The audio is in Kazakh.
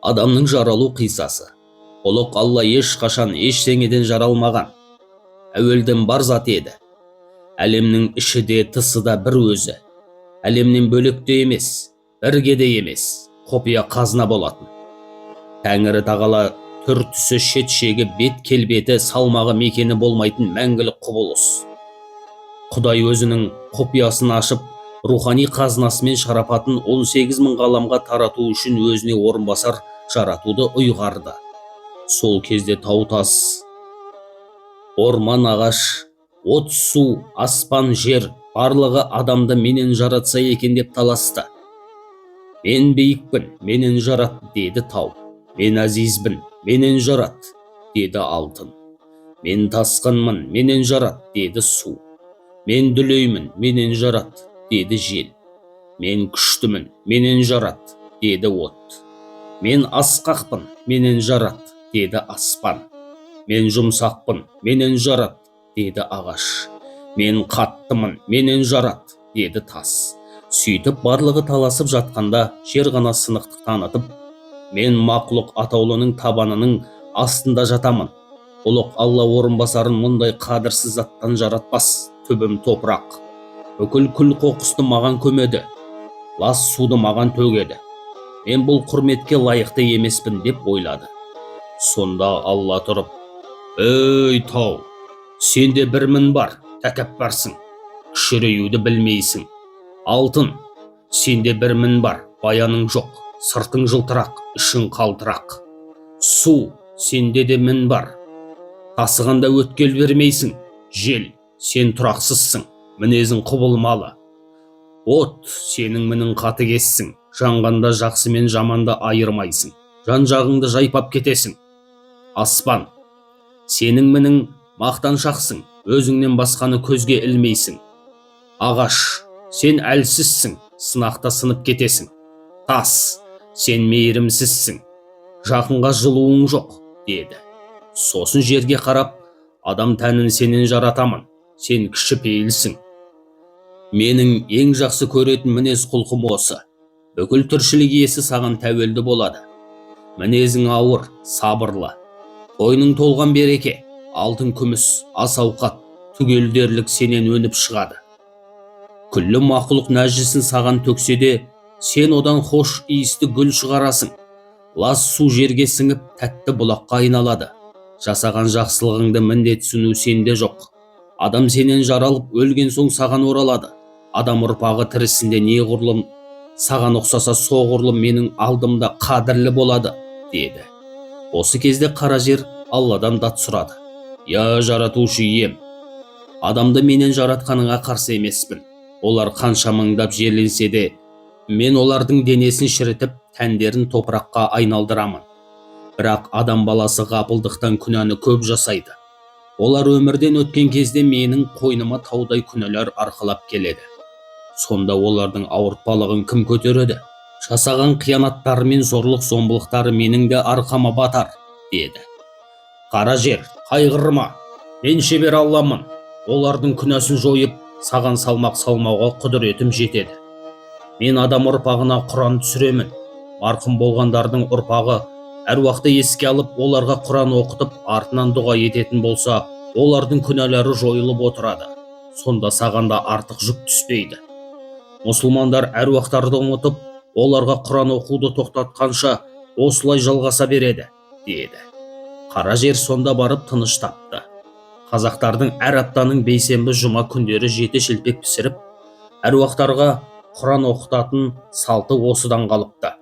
Адамның жаралу қиссасы. Ұлық Алла ешқашан ештеңеден жаралмаған. Әуелден бар зат еді. Әлемнің іші де, тысы да бір өзі. Әлемнен бөлек те емес, бірге де емес, құпия қазына болатын. Тәңірі тағала түр түсі, шет шегі, бет келбеті, салмағы, мекені болмайтын мәңгілік құбылыс. Құдай өзінің құпиясын ашып, рухани қазынасы мен шарапатын 18 мың ғаламға тарату үшін өзіне орынбасар жаратуды ұйғарды. Сол кезде тау, тас, орман, ағаш, от, су, аспан, жер, барлығы адамды менен жаратса екен деп таласты. «Мен биікпін, менен жарат», – деді тау. «Мен әзизбін, менен жарат», – деді алтын. «Мен тасқынмын, менен жарат», – деді су. «Мен дүлеймін, менен жарат», – деді жел. «Мен күштімін, менен жарат», – деді от. «Мен асқақпын, менен жарат», – деді аспан. «Мен жұмсақпын, менен жарат», – деді ағаш. «Мен қаттымын, менен жарат», – деді тас. Сөйтіп барлығы таласып жатқанда, жер ғана сынықтық танытып: «Мен мақұлық атаулының табанының астында жатамын. Ұлық Алла орынбасарын мұндай қадірсіз заттан жаратпас. Түбім топырақ. Бүкіл күл қоқысты маған көмеді, лас суды маған төгеді. Мен бұл құрметке лайықты емеспін», – деп ойлады. Сонда Алла тұрып: «Ей, тау, сенде бір мін бар: тәкаппарсың, кішіреюді білмейсің. Алтын, сенде бір мін бар, баяның жоқ, сыртың жылтырақ, ішің қалтырақ. Су, сенде де мін бар, тасығанда өткел бермейсің. Жел, сен тұрақсызсың, мінезің құбылмалы. От, сенің мінің қатыгезсің, жанғанда жақсы мен жаманды айырмайсың, жан жағыңды жайпап кетесің. Аспан, сенің мінің мақтаншақсың, өзіңнен басқаны көзге ілмейсің. Ағаш, сен әлсізсің, сынақта сынып кетесің. Тас, сен мейірімсізсің, жақынға жылуың жоқ», – деді. Сосын жерге қарап: «Адам тәнін сенен жаратамын, сен кішіпейілсің. Менің ең жақсы көретін мінез құлқым осы. Бүкіл тіршілік иесі саған тәуелді болады. Мінезің ауыр, сабырлы. Қойның толған береке, алтын, күміс, ас ауқат түгел дерлік сенен өніп шығады. Күллі мақұлық нәжісін саған төксе де, сен одан хош иісті гүл шығарасың. Лас су жерге сіңіп, тәтті бұлаққа айналады. Жасаған жақсылығыңды міндетсіну сенде жоқ. Адам сенен жаралып, өлген соң саған оралады. Адам ұрпағы тірісінде неғұрлым саған ұқсаса, соғұрлым менің алдымда қадірлі болады», – деді. Осы кезде қара жер Алладан дат сұрады: «Я жаратушы ием, адамды менен жаратқаныңа қарсы емеспін. Олар қанша мыңдап жерленсе де, мен олардың денесін шірітіп, тәндерін топыраққа айналдырамын. Бірақ адам баласы ғапылдықтан күнәні көп жасайды. Олар өмірден өткен кезде менің қойныма таудай күнәлар арқалап келеді. Сонда олардың ауыртпалығын кім көтереді? Жасаған қиянаттары мен зорлық зомбылықтары менің де арқама батар», – деді. Қара жер: «Қайғырма, мен шебер Алламын. Олардың күнәсін жойып, саған салмақ салмауға құдіретім жетеді. Мен адам ұрпағына құран түсіремін. Марқұм болғандардың ұрпағы әруақты еске алып, оларға құран оқытып, артынан дұға ететін болса, олардың күнәлары жойылып отырады. Сонда саған да артық жүк түспейді. Мұсылмандар әруақтарды ұмытып, оларға құран оқуды тоқтатқанша, осылай жалғаса береді», – деді. Қара жер сонда барып тыныш тапты. Қазақтардың әр аптаның бейсенбі, жұма күндері жеті шелпек пісіріп, әруақтарға құран оқытатын салты осыдан қалыпты.